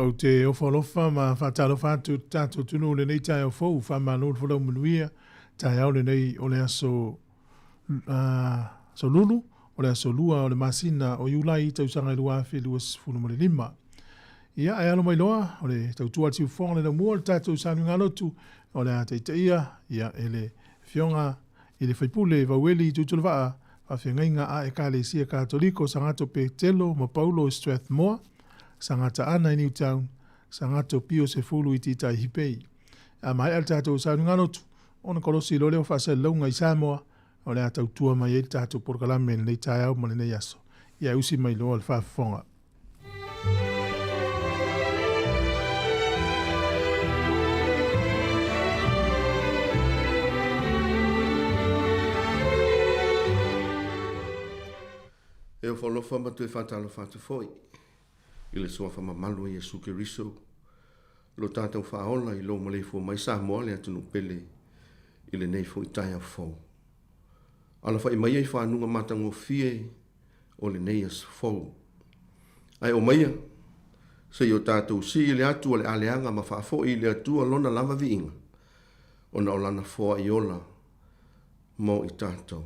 Ou te ofo alofa ma faatalofa atu i le tatou atunuu i lenei taeao fou, faamalo le folau manuia, taeao lenei o le aso aso Lulu, o le aso 2 o le masina o Iulai tausaga e 2025. Ia, ae alo mai loa, o le tautua a le siufofoga le laumua o le tatou sauniga lotu, o le a taitaia ia, e le Afioga i le Faipule Vaueli Tuitulevaa, faafeagaiga a Ekalesia Katoliko Sagato Petelo ma Paulo i Strathmore, Sagata Ana i Newtown, Sagato Pio Sefulu i Titai Hipei. A maea le tatou sauniga lotu, ona kolosi loa lea o faasalalauga i Samoa, o le a tautua mai ai le tatou polokalame i lenei taeao ma lenei aso. Ia usi mai loa le faafofoga. E ofo alofa ma toe faatalofa atu foi i le suafa mamalu o Iesu Keriso, lo tatou faaola i lou maleifua mai Samoa le atunuu pele i lenei foi taeao fou. Alafai mai ai fanuga matagofie o lenei aso fou. Ae omaia, se i o tatou sii le atu o le aleaga ma faafoi i le Atua lona lava viiga, ona o lana foai ola mo i tatou.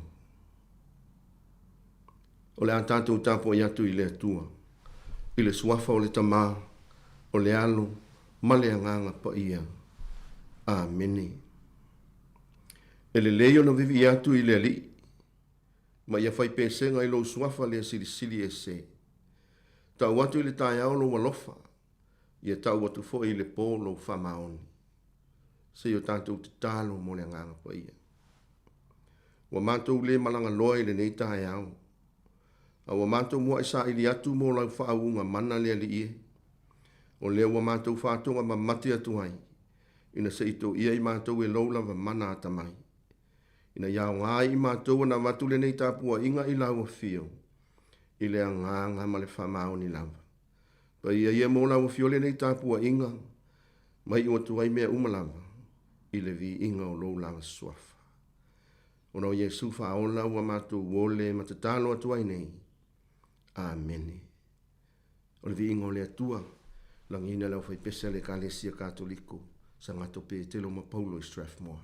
O le a tatou tapuai atu i le Atua, i le suafa o le Tamā, o le Alo ma le Agaga Paia. Amene. E lelei ona vivii atu i le Alii, ma ia fai pesega i lou suafa lea silisili ese. Tau atu i le taeao lou alofa, ia tau atu foi i le pō lou faamaoni. Se i o tatou tatalo mo le Agaga Paia. Ua matou le malaga loa i lenei taeao, a ua matou muai saili atu mo lau faauuga mana le Alii e. O lea ua matou faatoga mamate atu ai, ina se i toia i matou e lou lava mana atamai. Ina ia aoga ai i matou ona avatu lenei tapuaiga i lau afio, i le agaga ma le faamaoni lava. Paia ia mo lau afio lenei tapuaiga, mai iu atu ai mea uma lava, i le viiga o lou lava suafa. Ona o Iesu faaola ua matou ole ma tatalo atu ai nei. Amene. O le viiga o le Atua, lagiina le aufaipese a le Ekalesia Katoliko, Sagato Petelo ma Paulo i Strathmore.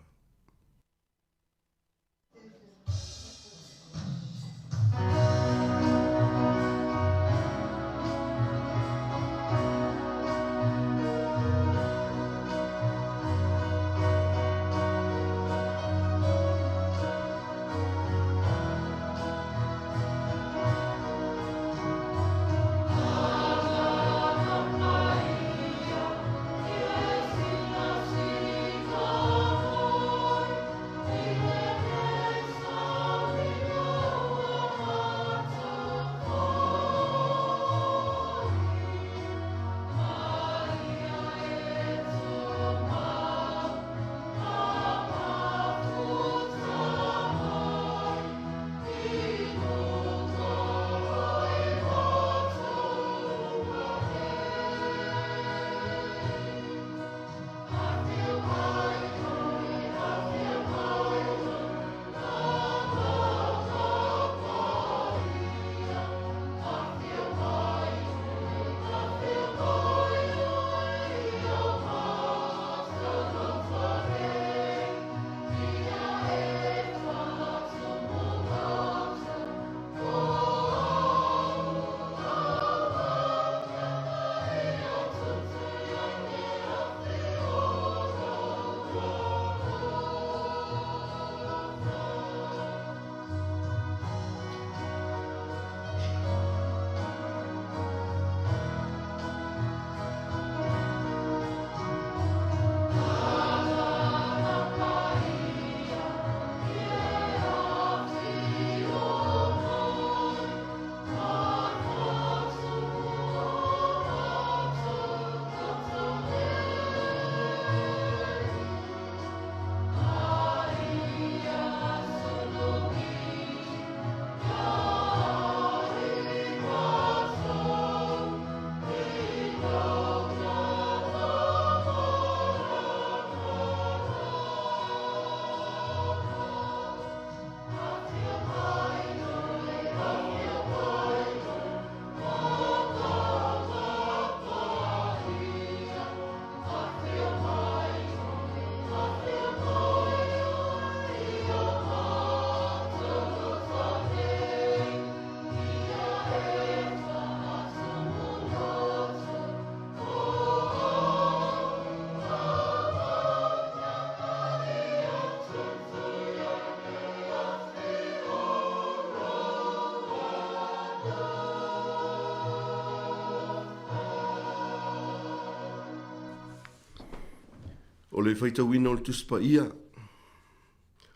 O le faitauina o le Tusi Paia,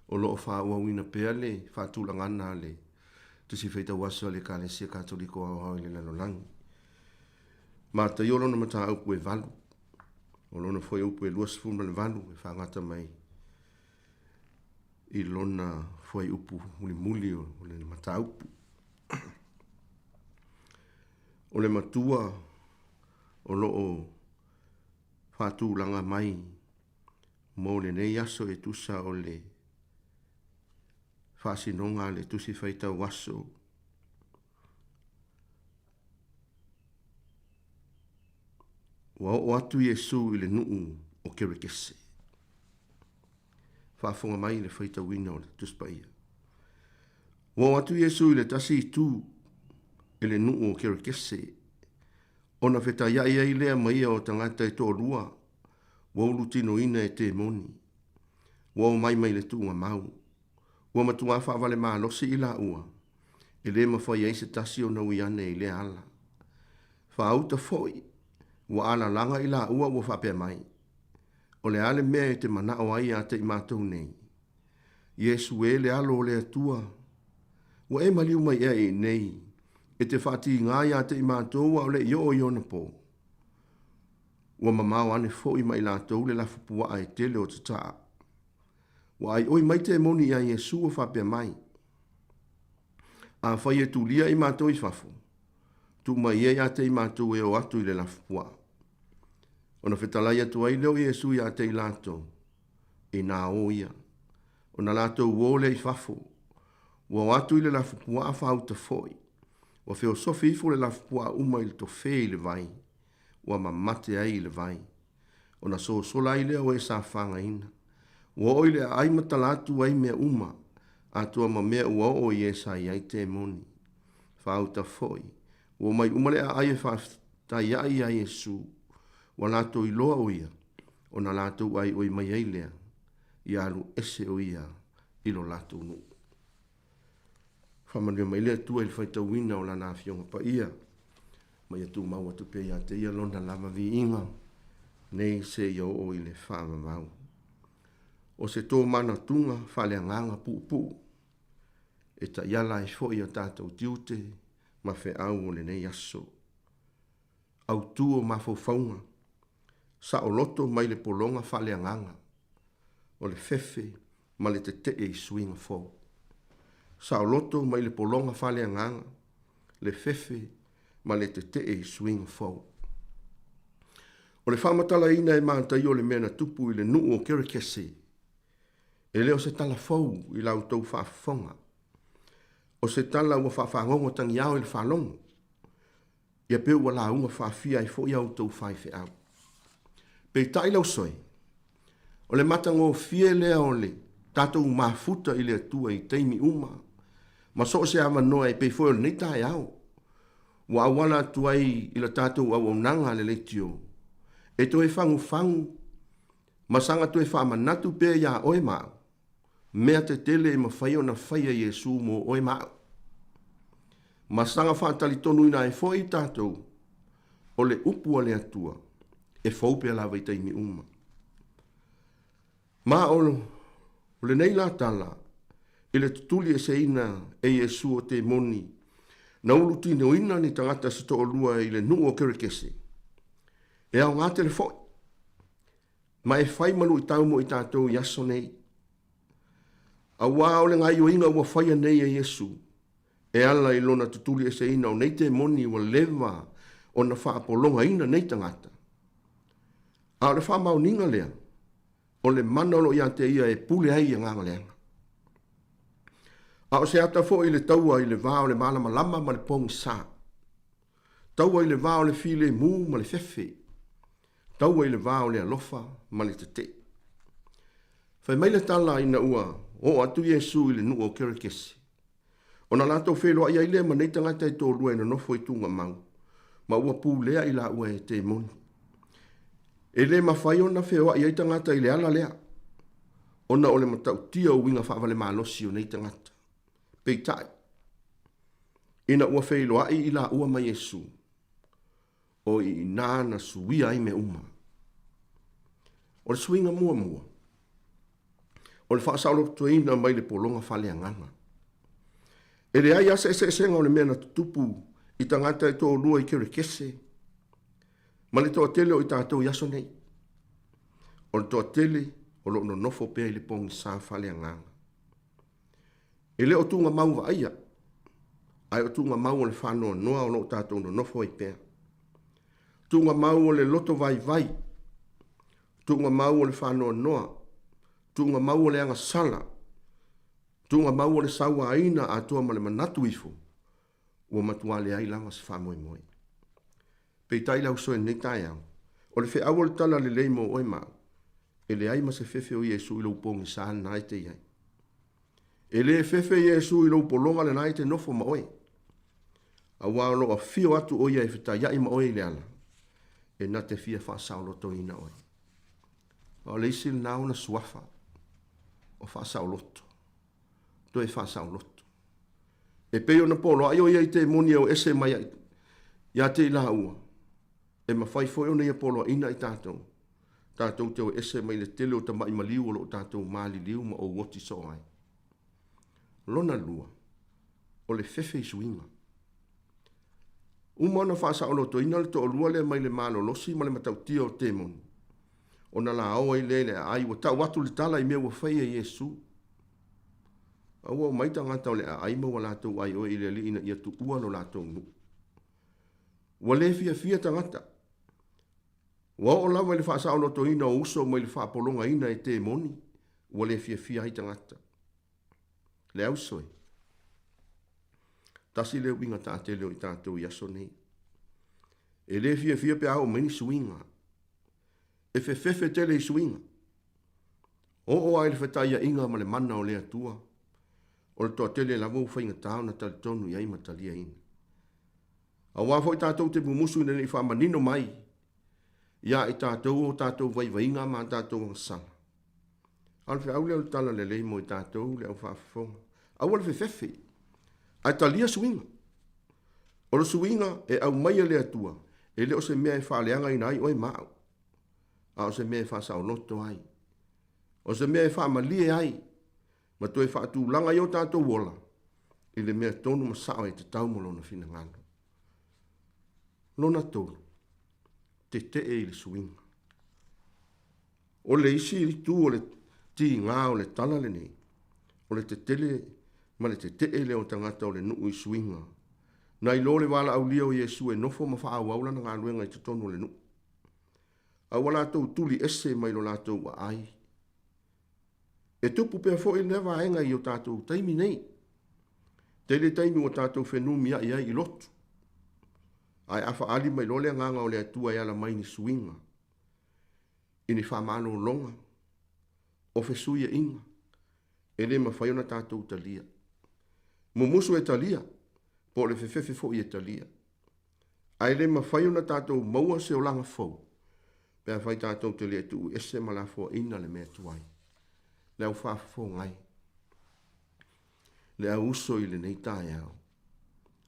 o lo o faaauauina pea le faatulagana a le Tusi Faitau Aso a le Ekalesia Katoliko Aoao i le Lalolagi. Mataio lona mataupu e 8, o lona fuaiupu e 28 e faagata mai i lona fuaiupu mulimuli o le mataupu. O le matua o lo o faatulaga mai mo lenei aso e tusa o le faasinoga a le Tusi Faitau Aso ua oo atu Iesu i le nuu o Kerekese. Faafofoga mai le faitauina o le Tusi Paia. Ua oo atu Iesu i le tasi itu i le nuu o Kerekese, ona fetaiai ai lea ma ia o tagata e toalua ua ulutinoina e temoni, ua omai mai le tuugamau, ua matuā faavale malosi i laua, e le mafai ai se tasi ona ui ane i lea ala. Faauta foi, ua alalaga i laua ua faapea mai, O le a le mea e te manao ai ia te i matou nei? Iesu e le Alo o le Atua, ua e maliu mai ea i inei, e te faatigā ia te i matou a o le i oo i ona pō? Ua mamao ane foi ma i latou le lafupuaa e tele o tataa. Ua aioi mai temoni iā Iesu ua faapea mai, Afai e tulia i matou i fafo, tuu mai ia ia te i matou e o atu i le lafupuaa. Ona fetalai atu ai lea o Iesu ia te i latou, Inā o ia. Ona latou o lea i fafo, ua o atu i le lafupuaa faauta foi, ua feosofi ifo le lafupuaa uma i le tofe i le vai, ua mamate ai i le vai. Ona sosola ai lea o e sa fagaina. Ua oo i le aai ma tala atu ai mea uma, atoa ma mea ua oo i e sa i ai temoni. Faauta foi, ua omai uma le aai e faafetaiai iā Iesu, ua latou iloa o ia, ona latou aioi mai ai lea, ia alu ese o ia i lo latou nuu. Faamanuia mai le Atua i le faitauina o Lana Afioga Paia, ma ia tumau atu pea ia te Ia Lona lava viiga, nei seia oo i le faavavau. O se tomanatuga faaleagaga puupuu, e taiala ai foi a tatou tiute ma feau o lenei aso. Autu o mafaufauga, saoloto mai le pologa faaleagaga, o le fefe ma le tetee i suiga fou. Saoloto mai le pologa faaleagaga, le fefe ma le tetee i suiga fou. O le faamatalaina e Mataio o le mea na tupu i le nuu o Kerekese, e le o se tala fou i la outou faafofoga. O se tala ua faafagogo tagiao i le faalogo, ia pei ua lauga faafia ai foi a outou faifeau. Peitai lau soe, o le matagofie lea o le tatou mafuta i le Atua i taimi uma ma so o se avanoa e pei foi o lenei taeao ua auala atu ai i la tatou auaunaga a le leitio e toe fagufagu ma saga toe faamanatu pea iā oe ma au mea tetele e mafai ona faia Iesu mo oe ma au. Ma saga faatalitonuina ai foi tatou o le upu a le Atua e fou pea lava i taimi uma. Ma o lenei la tala i le tutuli eseina e Iesu o temoni na ulutinoina ni tagata se toalua i le nuu o Kerekese, e aoga tele foi ma e fai ma luitau mo i tatou i aso nei. Auā o le gaioiga ua faia nei e Iesu, e ala i lona tutuli eseina o nei temoni ua leva ona faapologaina nei tagata. A o le faamaoniga lea, o le mana o lo o ia te ia e pule ai i agaga leaga. A o se ata foi i le taua i le va o le malamalama ma le pogisa. Taua i le va o le filemu ma le fefe. Taua i le va o le alofa ma le tetee. Fai mai le tala ina ua oo atu Iesu i le nuu o Kerekese, ona latou feiloai ai lea ma nei tagata e toalua e nonofo i tugamau, ma ua pulea i laua e temoni. E le mafai ona feoai ai tagata i le ala lea, ona o le matautia o uiga faavalemalosi o nei tagata. Peitai, ina ua feiloai i laua ma Iesu, o i inā na suia ai mea uma. O le suiga muamua, o le faasaolotoina mai le pologa faaleagaga. E leai lava se eseesega o le mea na tutupu i tagata e toalua i Kerekese ma le toatele o i tatou i aso nei. O le toatele o lo o nonofo pea i le pogisa faaleagaga. E le o tugamau vaaia, ae o tugamau o le faanoanoa o lo o tatou nonofo ai pea. Tugamau o le loto vaivai, tugamau o le faanoanoa, tugamau o le agasala, tugamau o le sauaina atoa ma le manatu ifo, ua matua leai lava se faamoemoe. Peitai le ausoe i lenei taeao, o le feau o le tala lelei mo oe ma au, e leai ma se fefe o Iesu i lou pogisa lena e te i ai. E le fefe Iesu i lou pologa lena e te nofo ma oe, auā o lo o afio atu ʻo ia e fetaiaʻi ma oe i le ala, e na te fia faasaolotoina oe. A o le isi lena ona suafa, o faasaoloto, toe faasaoloto. E pei ona poloaʻi ʻo ia i temoni e o ese mai ai ia te i lāua, e mafai foi ona ia poloaʻina i tatou, tatou te o ese mai le tele o tamaʻi maliu o lo o tatou maliliu ma ou oti soo ai. Lona lua, o le fefe i suiga. Uma ona faasaolotoina le toalua lea mai le malolosi ma le matautia o temoni, ona laoa ai lea i le aai ua tau atu le tala i mea ua faia e Iesu. A ua omai tagata o le aai ma ua latou aioe i le Alii ina ia tuua lo latou nuu. Ua le fiafia tagata. Ua oo lava i le faasaolotoina o uso mai le faapologaina e temoni, ua le fiafia ai tagata. Le ausoe. Tasi lea uiga taatele o i tatou i aso nei. E le fiafia pe a oo mai ni suiga. E fefefe tele i suiga. Oo lava i le fetaiaiga ma le mana o le Atua, o le toatele lava ua faigata ona talitonu i ai ma taliaina. Aua foi tatou te mumusu ina ne i faamanino mai iā i tatou o tatou vaivaiga ma a tatou agasala. A o le feau lea o le tala lelei mo i tatou le au faafofoga. Aua le fefefe, ae talia suiga. O le suiga e aumai e le Atua, e le o se mea e faaleagaina ai oe ma au, a o se mea e faasaoloto ai, o se mea e faamalie ai, ma toe faatulaga ai o tatou ola i le mea tonu ma sao e tatau mo lona finagalo. Lona tolu, tetee i le suiga. O le isi itu o le tiga o le tala lenei, o le tetele ma le tetee lea o tagata o le nuu i suiga, nai lo le valaaulia o Iesu e nofo ma faaauau lana galuega i totonu o le nuu. A ua latou tuli ese mai lo latou aai. E tupu pea foi lea vaega i o tatou taimi nei. Tele taimi ua tatou fenumiaʻi ai i lotu. Ae a faaali mai loa le agaga o le Atua e ala mai ni suiga, i ni faamalologa, o fesuiaiga, e le mafai ona tatou talia. Mumusu e talia, po o le fefefe foi e talia. Ae le mafai ona tatou maua se olaga fou pe afai tatou te le tuu ese ma lafoaina le mea tuai. Le au faafofoga e, le au uso i lenei taeao,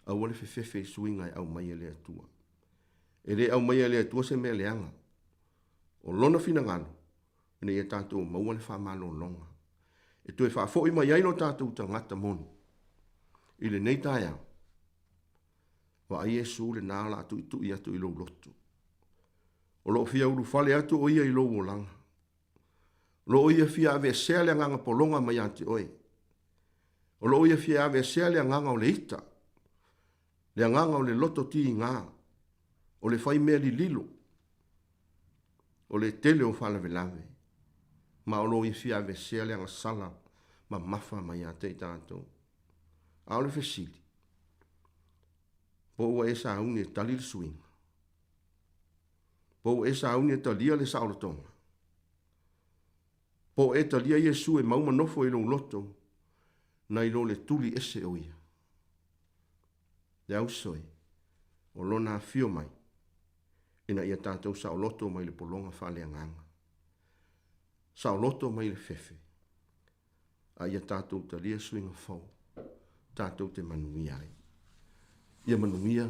aua le fefefe i suiga e aumai e le Atua. E le aumaia e le Atua se mea leaga. O Lona finagalo, ina ia tatou maua le faamalologa e toe faafoi mai ai lo tatou tagata moni i lenei taeao. Vaai Iesu lena o le a tuitui atu i lou loto. O lo o fia ulufale atu o ia i lou olaga. O lo o ia fia aveesea le agaga pologa mai ia te oe. O lo o ia fia aveesea le agaga o le ita, le agaga o le loto tiga, o le fai mea lililo, o le tele o faalavelave, ma o lo o ia fia aveesea le agasala mamafa mai ia te i tatou. A o le fesili, po ua e sauni e tali le suiga? Po ua e sauni e talia le saolotoga? Po o e talia Iesu e mau ma nofo i lou loto nai lo le tuli ese o ia? Le ausoe, o lona afio mai, ina ia tatou saoloto mai le pologa faaleagaga, saoloto mai le fefe, a ia tatou talia suiga fou tatou te manuia ai. Ia manuia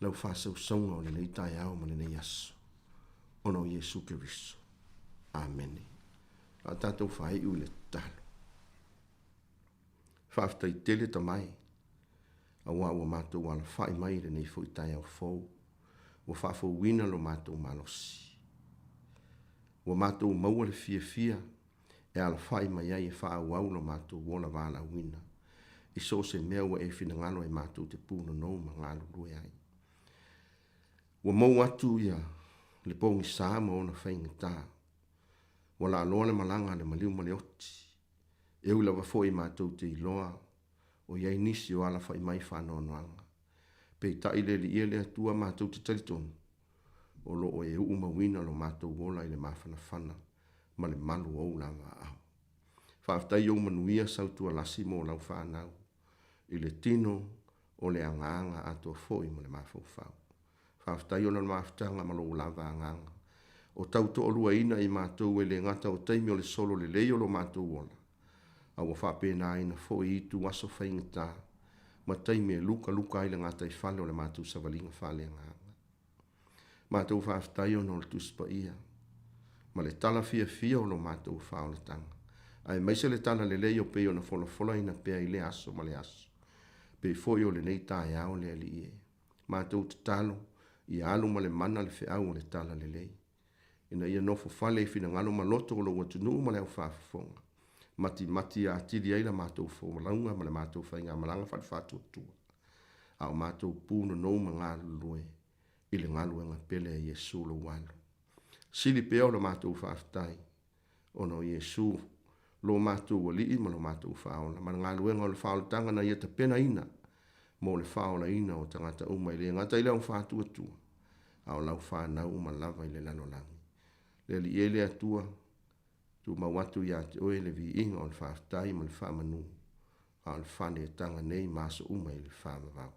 lau faasausauga o lenei taeao ma lenei aso, ona o Iesu Keriso. Amene. A tatou faaiu i le tatalo. Faafetai tele Tama e, auā ua matou alafa'i mai i lenei foi taeao fou, ua faafouina lo matou malosi. Ua matou maua le fiafia e alafa'i mai ai e faaauau lo matou ola valaauina i so o se mea ua e finagalo e matou te punonou ma galulue ai. Ua mou atu ia le pogisa ma ona faigata, ua laaloa le malaga a le maliu ma le oti, e ui lava foi matou te iloa o i ai nisi o alafa'i mai i faanoanoaga. Peitai le Alii e le Atua matou te talitonu, o lo o e uumauina lo matou ola i le mafanafana ma le malu o ou lava aao. Faafetai i ou manuia sautualasi mo lau fanau, i le tino o le agaga atoa foi ma le mafaufau. Faafetai ona o le mafutaga ma lou lava agaga, o tau toaluaina i matou e le gata o taimi o le solo lelei o lo matou ola, a ua faapenaina foi i itu aso faigata ma taimi e lukaluka ai le gataifale o le matou savaliga faaleagaga. Matou faafetai ona o le Tusi Paia ma le tala fiafia o lo matou faaolataga, aemaise le tala lelei o pei ona folafolaina pea i lea aso ma lea aso, pei foi o lenei taeao le Alii e. Matou tatalo ia alu ma le mana le feau o le tala lelei, ina ia nofo fale i finagalo ma loto o lou atunuu ma le aufaafofoga, matimati atili ai la matou folauga ma le matou faigamalaga faale-faatuatua, a o matou punonou ma galulue i le galuega pele a Iesu lou Alo. Sili pea o le matou faafetai ona o Iesu lo matou Alii ma lo matou Faaola, ma le galuega o le faaolataga na ia tapenaina mo le faaolaina o tagata uma, e le gata i le aufaatuatua, a o lau fanau uma lava i le lalolagi. Le Alii e le Atua, tumau atu ia te oe le viiga o le faafetai ma le faamanu, a o le faaletaga nei ma aso uma i le faavavau.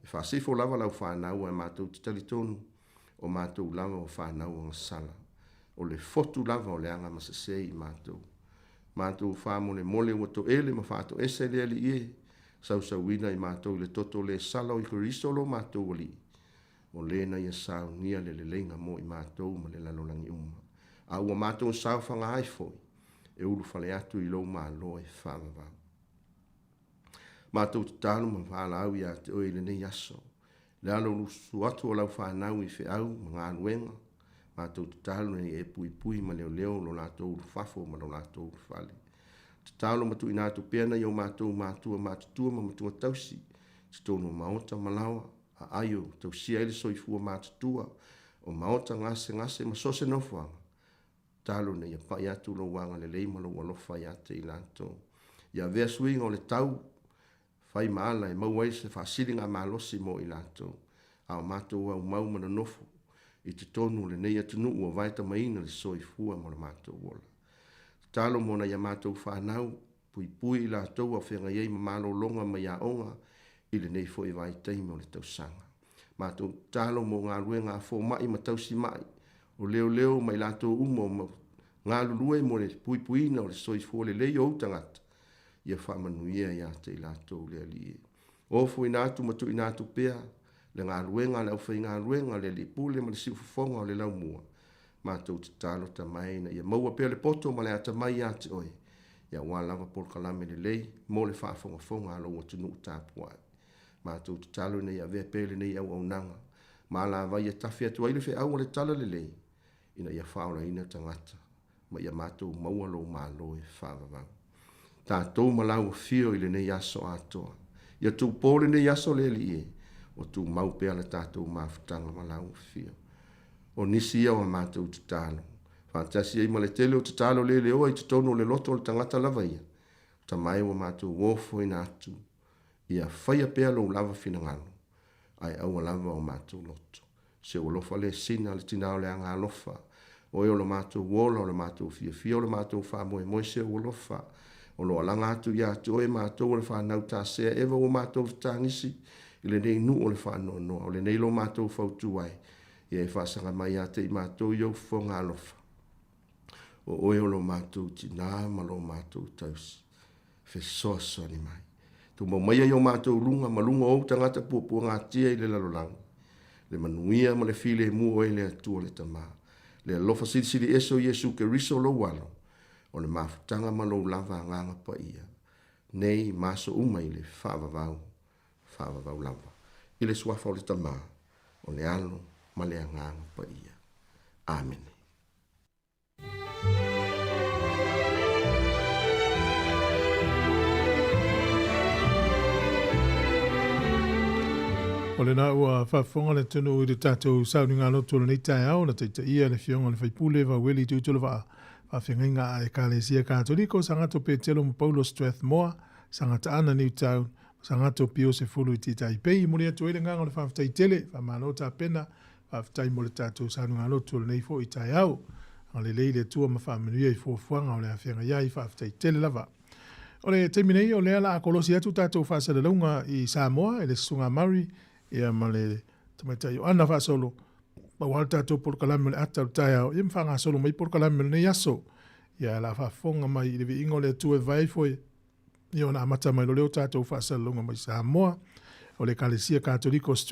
E faasifo lava lau fanau ae matou te talitonu o matou lava o fanau agasala. O le fotu lava o le agamasese i matou. Matou faamolemole ua toele ma faatoese le Alii e, sausauina i matou i le toto le sala o Keriso lo matou Alii, o le na ia saunia le leleiga mo i matou ma le lalolagi uma. A ua matou saofaga ai foi, e ulufale atu i lou Malo e faavavau. Matou tatalo ma valaau ia te oe i lenei aso, le alo lusu atu o lau fanau i feau ma galuega, matou tatalo ina ia e puipui ma leoleo lo latou ulufafo ma lo latou ulufale. Tatalo ma tuuina atu pea nai o matou matua matutua ma matua tausi i totonu o maota ma laoa, aai o tausia ai le soifua matutua o maota gasegase ma so o se nofoaga. Tatalo ina ia pai atu lou agalelei ma lou alofa ia te i latou. Ia avea suiga o le tau, fai ma ala e maua ai se faasiligamalosi mo i latou, a o matou aumau ma nonofo i totonu o lenei atunuu ua vaetamaina le soifua ma lo matou ola. Tatalo mo nai a matou fanau, puipui i latou a o feagai ai ma malologa mai aoga i lenei foi vaitaimi o le tausaga. Matou tatalo mo galuega a fomai ma tausi mai, o leoleo ma i latou uma o galulue mo le puipuiina o le soifua lelei o ou tagata, ia faamanuia ia te i latou le Alii. Ofoina atu ma tuuina atu pea le galuega a le aufaigaluega a le Alii Pule ma le siufofoga o le laumua, matou tatalo Tama e ina ia maua pea le poto ma le atamai ia te oe, aua lava polokalame lelei mo le faafogafoga a lou atunuu tapuai. Matou tatalo ina ia avea pea i lenei auaunaga ma alavai e tafe atu ai le feau o le tala lelei ina ia faaolaina tagata ma ia matou maua lou Malo e faavavau. Tatou ma lau afio i lenei aso atoa. Ia tupo lenei aso le Alii e, o tumau pea le tatou mafutaga ma lau afio. O nisi ia o a matou tatalo, faatasi ai ma le tele o tatalo le leoa i totonu o le loto o le tagata lava ia, Tama e ua matou ofoina atu, ia faia pea lou lava finagalo, ae aua lava o matou loto. Se ua alofa le sina le tina o le agaalofa, oe o lo matou ola, o le matou fiafia, o le matou faamoemoe, se ua alofa. O lo o alaga atu ia te oe matou o le fanau tasea Eva ua matou fetagisi i lenei nuu o le faanoanoa. O lenei lo matou fautua ai, ia e faasaga mai ia te i matou i ou fofoga alofa. O oe o lo matou tina ma lo matou tausi. Fesoasoani mai. Tumau maia i o matou luga ma luga o ou tagata puapuagatia i le lalolagi, le manuia ma le filemu o oe le Atua le Tama. Le alofa silisili ese o Iesu Keriso lou Alo, o le mafutaga ma lou lava Agaga Paia, nei ma aso uma i le faavavau, faavavau lava. I le suafa o le Tama, o le Alo ma le Agaga Paia. Amene. O lena ua faafofoga le atunuu i le tatou sauniga lotu o lenei taeao na taitaia le Afioga i le Faipule Vaueli Tuituluvaa, faafeagaiga a Ekalesia Katoliko, Sagato Petelo ma Paulo Strathmore, Sagataana Newtown, Sagato Pio 10 i Taipei. Momoli atu ai le agaga o le faafetai tele, faamalo tapena, faafetai mo le tatou sauniga lotu o lenei foi taeao. Agalelei le Atua ma faamanuia i fuafuaga o le afeagai ai, faafetai tele lava. O le taimi nei o lea la a kolosi atu tatou faasalalauga i Samoa i le Susuga Murray ia ma le Tamaitai Ioana Faasolo, pau lava le tatou polokalame o le ata o le taeao, ia ma faagasolo mai polokalame o lenei aso. Ia la faafofoga mai i le viiga o le Atua e vae ifo ia ona amata mai loa lea o tatou faasalalauga mai Samoa o le Ekalesia Katoliko o Strathmore.